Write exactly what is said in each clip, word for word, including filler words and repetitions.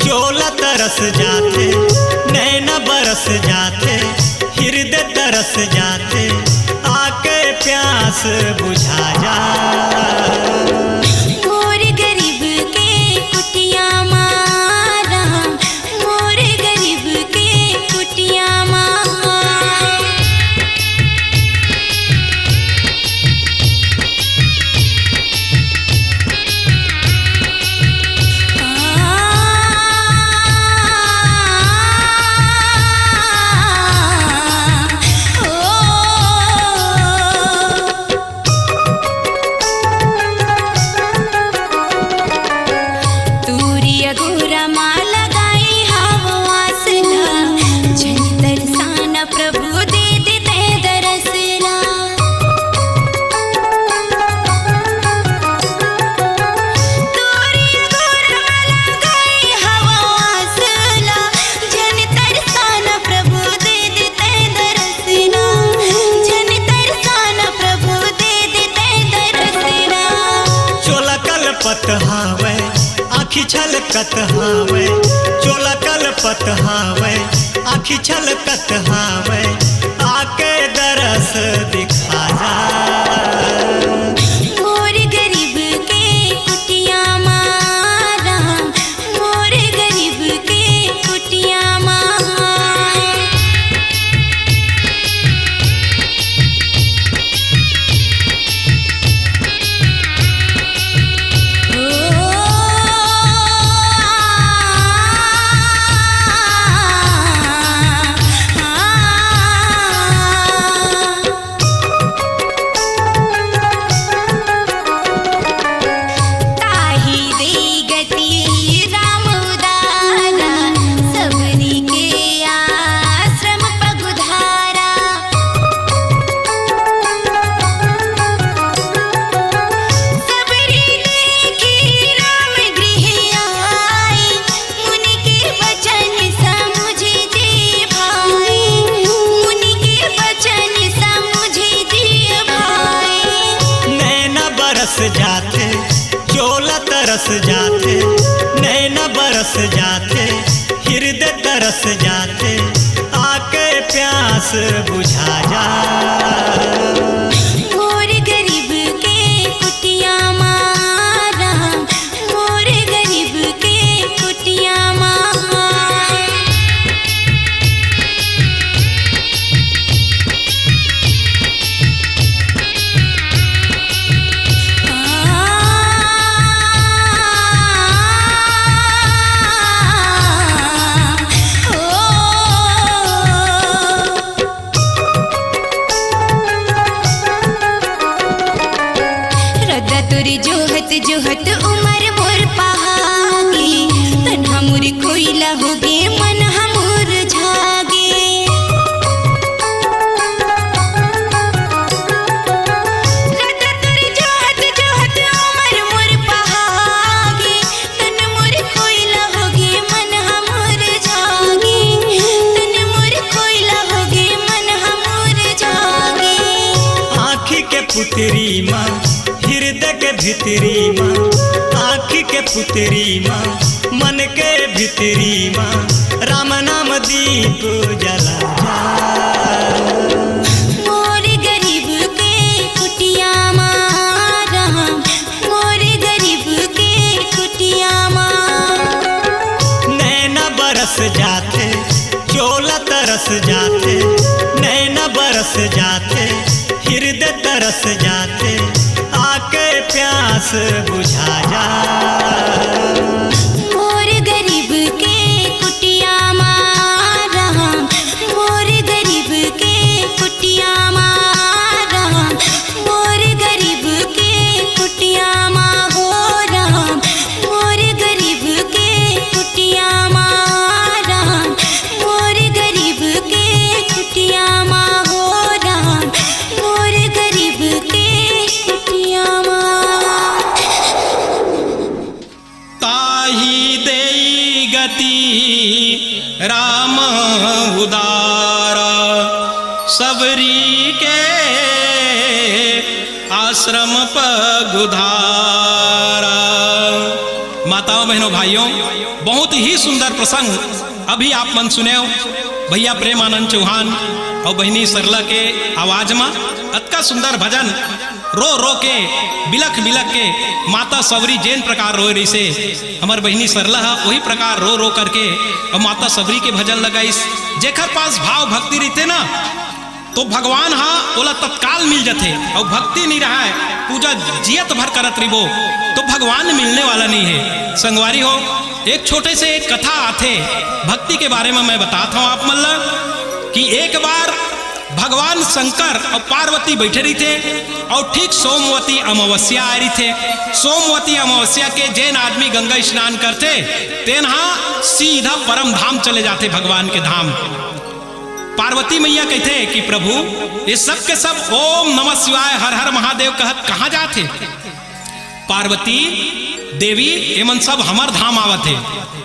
चोला तरस जाथे, नैना बरस जाथे, हिरदे तरस जाथे, आके प्यास बुझा जा। मोर गरीब के कुटिया मा राम, मोर गरीब के कुटिया मा। तूरी अगोरा मा लगाई हव आस ला, झन तरसाना प्रभु दे दे तैं दरस ला। तूरी अगोरा मा लगाई हव आस ला, झन तरसाना प्रभु दे दे तैं दरस ला, झन तरसाना प्रभु दे दे तैं दरस ला। चोला कलपत हावय, आँखी छलकत हावय, चोला कलपत हावय, आँखी छलकत हावय, आके दरस दिखा जा। मोर गरीब के कुटिया मा राम, मोर गरीब के कुटिया मा। ताही दे गति राम उदारा, सबरी के आश्रम पगुधारा। सबरी देखी राम गृह आई, मुनि के वचन समुझे जे भाई, मुनि के वचन समुझे जे भाई। नैना बरस जाथे, चोला तरस जाथे, नैना बरस जाथे, हिरदे तरस जाथे, आके प्यास बुझा जा। मोर गरीब के कुटिया मा राम, मोर गरीब के कुटिया मा। रद्दा तोरे जोहत जोहत उमर मोर पहागे, तन हमर कोइला होगे, मन हमर झागे। रद्दा तोरे जोहत जोहत उमर मोर पहागे, तन मोर कोइला होगे, मन हमर जागे, तन मोर कोइला होगे, मन हमर जागे। आँखी के पुतरी मा, हिरदे के भितरी मा, आँखी के पुतरी मा, मन के भितरी मा, राम नाम दीप जला जा। मोर गरीब के कुटिया मा राम, मोर गरीब के कुटिया मा। नैना बरस जाथे, चोला तरस जाथे, नैना बरस जाथे, हिरदे तरस जाथे, आके प्यास बुझा जा। मोर गरीब के कुटिया मा राम, मोर गरीब के कुटिया मा राम, मोर गरीब के कुटिया मा हो राम, मोर गरीब के कुटिया मा राम, मोर गरीब के कुटिया मा हो राम, मोर गरीब के कुटिया मा। ताही देई गति राम उदारा, सबरी के आश्रम पगुधारा। बताओ बहनों भाइयों, बहुत ही सुंदर प्रसंग अभी आप मन सुनेव भैया प्रेमानंद चौहान अउ बहिनी सरला के आवाज म। अतका सुंदर भजन, रो रो के, बिलख बिलख के माता सबरी जेन प्रकार रोए रहिसे, हमर बहिनी सरला ह वही प्रकार रो रो करके अउ माता सबरी के भजन लगाइस। जेखर पास भाव भक्ति रहिथे ना, तो भगवान ह ओला तत्काल मिल जथे, अउ भक्ति नइ रहय, पूजा जियत भर करत रहिबो, तो भगवान मिलने वाला नइ हे। संगवारी हो, एक छोटे से एक कथा आथे भक्ति के बारे में, मैं बतात हंव आप मन ला कि एक बार भगवान शंकर अउ पार्वती बइठे रहिथे अउ ठीक सोमवती अमावस्या आए रहिथे। सोमवती अमावस्या के जेन आदमी गंगा स्नान करथे, तेन ह सीधा परम धाम चले जाथे, भगवान के धाम। पार्वती मैया कहिथे कि प्रभु, ये सब के सब ओम नमः शिवाय, हर हर महादेव कहत कहाँ जात हे? पार्वती, देवी, ये मन सब हमर धाम आवत हे।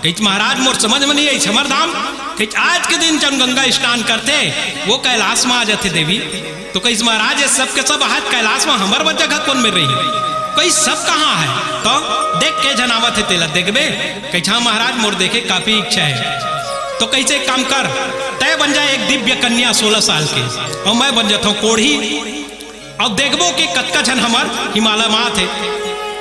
कहिस महाराज, मोर समझ में नइ आइस, हमर धाम? कहिस आज के दिन जब गंगा स्नान करथे, वो कैलाश में आ जाथे देवी। तो कहिस महाराज, ये सब के सब आहत कैलाश में, हमर बर जगह कोन मेर रही? कहिस सब कहाँ हे? तो देख के झन आवत हे तेला देखबे? कहिस हाँ महाराज, मोर देखे काफी इच्छा हे। तो कहिस एक काम कर, तैं बन जा एक दिव्य कन्या सोलह साल के, अउ मैं बन जाथंव कोढ़ी, अउ देखबो कि कतका झन हमर हिमालय में आत हे।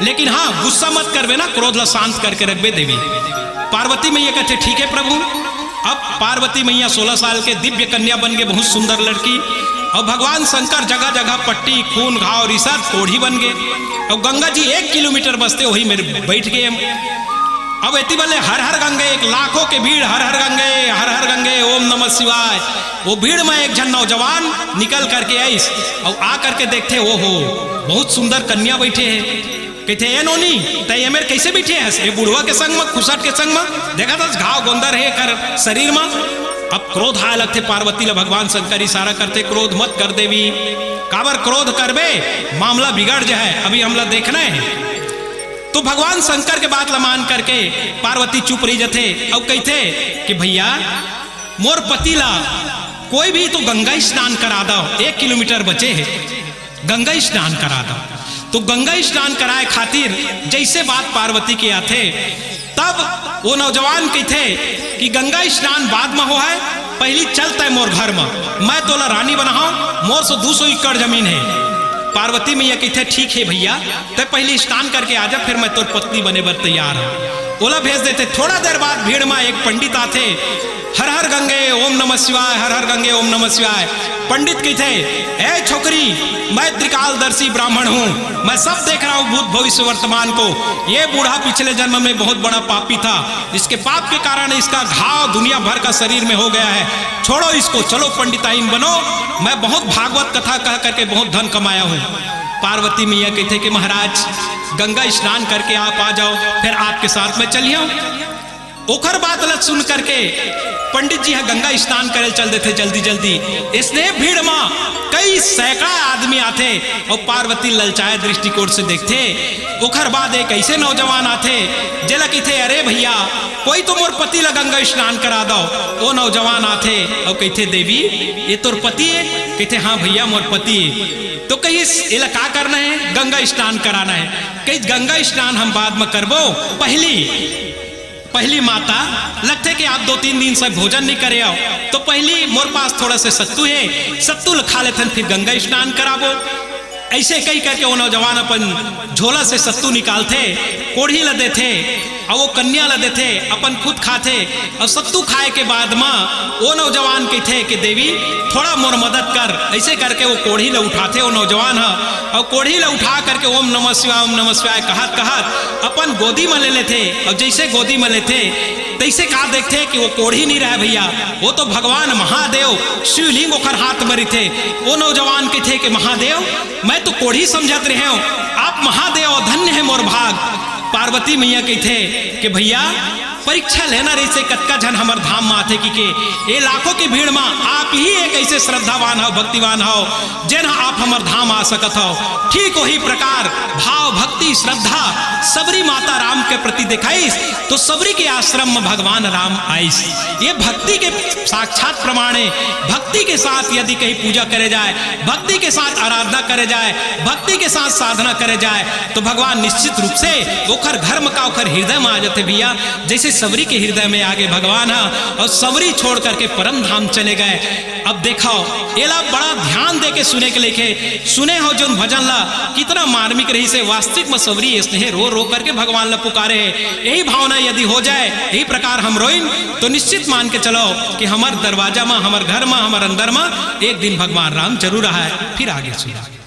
लेकिन हाँ, गुस्सा मत करबे ना, क्रोध ला शांत करके रखबे देवी। पार्वती मैया कहिथे ठीक हे प्रभु। अब पार्वती मैया सोलह साल के दिव्य कन्या बन गे, बहुत सुंदर लड़की। अउ भगवान शंकर जगह जगह पट्टी, खून, घाव, रिसत, कोढ़ी बन गे। अउ गंगा जी एक किलोमीटर बस थे, वही मेर बइठ गे। अब एती बले हर हर गंगे, एक लाखों के भीड़, हर हर गंगे, हर हर गंगे, ओम नमः शिवाय। वो भीड़ में एक झन नौजवान निकल करके आइस, अउ आ करके देखथे, ओ हो, बहुत सुंदर कन्या बइठे हे। कहिथे, ए नोनी, तैं ए मेर कइसे बइठे हस? ए बुढ़वा के संग म, खुसट के संग म, देखत हस घाव गोंदर हे एकर शरीर म। अब क्रोध आए लगथे पार्वती ला, भगवान शंकर इशारा करथे, क्रोध मत कर देवी, काबर क्रोध करबे, मामला बिगड़ जाए, अभी हमला देखना हे। तो भगवान शंकर के बात ला मान करके पार्वती चुप रहि जथे अउ कहिथे कि भैया, मोर पति ला कोई भी तो गंगा स्नान करा दव, एक किलोमीटर बचे हे, गंगा स्नान करा दव। तो गंगा स्नान कराए खातिर जइसे बात पार्वती के आथे, तब वो नौजवान कहिथे कि गंगा स्नान बाद म होहय, पहिली चल तैं मोर घर म, मैं तोला रानी बनाहूं, मोर सो दू सौ एकड़ जमीन हे। पार्वती मैया कहिथे, ठीक हे भैया, तैं पहिली स्नान करके आ जा, फिर मैं तोर पत्नी बने बर तैयार हंव। ओला भेज देथे। थोड़ा देर बाद भीड़ म एक पंडित आथे, हर हर गंगे, ओम नमः शिवाय, हर हर गंगे, ओम नमः शिवाय। पंडित कहिथे, ए छोकरी, मैं त्रिकालदर्शी ब्राह्मण हूँ, मैं सब देख रहा हूँ भूत भविष्य वर्तमान को। ये बूढ़ा पिछले जन्म में बहुत बड़ा पापी था, इसके पाप के कारण इसका घाव दुनिया भर का शरीर में हो गया है, छोड़ो इसको, चलो पंडिताइन बनो, मैं बहुत भागवत कथा कह करके बहुत धन कमाया हूँ। पार्वती मैया कहिथे कि महाराज, गंगा स्नान करके आप आ जाओ, फिर आपके साथ मैं चलिहूँ। ओखर बात ला सुन करके पंडित जी ह गंगा स्नान करे चल देथे जल्दी जल्दी। इसने भीड़ म कई सैकड़ा आदमी आथे अउ पार्वती ललचाए दृष्टिकोण से देखथे। ओखर बाद एक ऐसे नौजवान आथे, जेला कहिथे, अरे भैया, कोई तो मोर पति ला गंगा स्नान करा दव। ओ नौजवान आथे अउ कहिथे, देवी, ये तोर पति हे? कहिथे, हाँ भैया, मोर पति हे। तो कहिस, एला का करना हे? गंगा स्नान कराना हे। कहिस, गंगा स्नान हम बाद म करबो, पहिली, पहिली माता, लगथे कि आप दो तीन दिन से भोजन नइ करे हव, तो पहिली मोर पास थोड़ा से सत्तू हे, सत्तू ल खा लेथन, फिर गंगा स्नान कराबो। ऐसे कहि करके वो नौजवान अपन झोला से सत्तू निकालथे, कोढ़ी ल देथे, अउ वो कन्या ल देथे, अपन खुद खाथे। अउ सत्तू खाए के बाद म वो नौजवान कहिथे कि देवी, थोड़ा मोर मदद कर। ऐसे करके वो कोढ़ी ल उठाथे वो नौजवान ह, अउ कोढ़ी ल उठा करके ओम नमः शिवाय, ओम नमः शिवाय कहत कहत अपन गोदी म ले लेथे। अउ जैसे गोदी म लेथे, तैसे का देखथे कि वो कोढ़ी नइ रहय भैया, वो तो भगवान महादेव शिवलिंग ओखर हाथ म रहिथे। वो नौजवान कहिथे कि महादेव, मैं तो कोढ़ी समझत रहेंव, आप महादेव, धन्य हे मोर भाग। पार्वती मैया कहिथे कि भैया, परीक्षा लेना रहिसे, कतका झन हमर धाम म आथे कि के। ए लाखों के भीड़ म आप ही एक ऐसे श्रद्धावान हव, भक्तिवान हव, जेन ह आप हमर धाम आ सकत हव। ठीक वही प्रकार भाव, भक्ति, श्रद्धा सबरी माता राम के प्रति दिखाइस, तो सबरी के आश्रम म भगवान राम आइस। ये भक्ति के साक्षात प्रमाण हे। भक्ति के साथ यदि कहीं पूजा करे जाए, भक्ति के साथ आराधना करे जाए, भक्ति के साथ साधना करे जाए, तो भगवान निश्चित रूप से ओखर घर म का, ओखर हृदय म आ जाथे भैया। जैसे सबरी के हृदय में आगे भगवान ह, और सबरी छोड़ करके परम धाम चले गए। अब देखो, एला बड़ा ध्यान दे के सुने के लेखे, सुने हो जोन भजन ला, कितना मार्मिक रहिसे। वास्तविक म सबरी स्नेह रो रो करके भगवान ला पुकारे हे। यही भावना यदि हो जाए, यही प्रकार हम रोइन, तो निश्चित मान के चलो कि हमर दरवाजा म, हमर घर म, हमर अंदर म एक दिन भगवान राम जरूर आए। फिर आगे सुनो।